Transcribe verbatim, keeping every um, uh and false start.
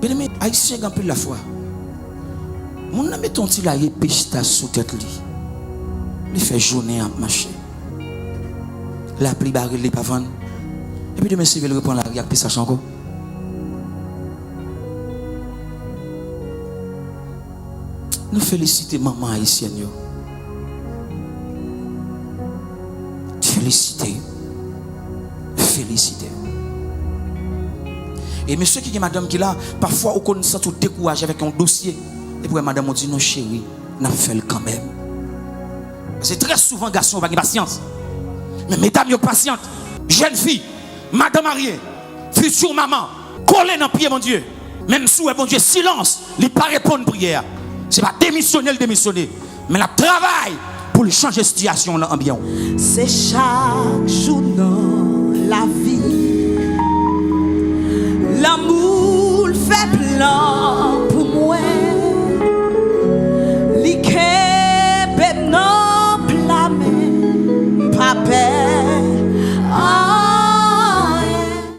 Byeneme, Ayisyen gen anpil lafwa. Moun nan mete yon ti laye pistas sou tèt li. Li fè jounen ap mache. Lapli bare l, li pa vann. Epi demen, si l vle, l repran lari ak pistas ankò. Nou felisite manman ayisyèn yo. Felisite. Felisite. E mesye ki gen madanm ki la, pafwa ou konn santi w dekouraje avèk yon dosye. Epi w wè madanm ou di, "Non, cheri, n ap fè l kanmenm." Paske trè souvan, gason yo pa gen pasyans. Men medam yo pasyant. Jèn fi, madan marye, fiti manman, kole nan pye Bondye. Menm si w wè Bondye silans, li pa reponn priyè a. Se pa demisyone l demisyone, men l ap travay pou l chanje sitiyasyon w nan anbyan w. Se chak jou nan lavi, lanmou l fè plan.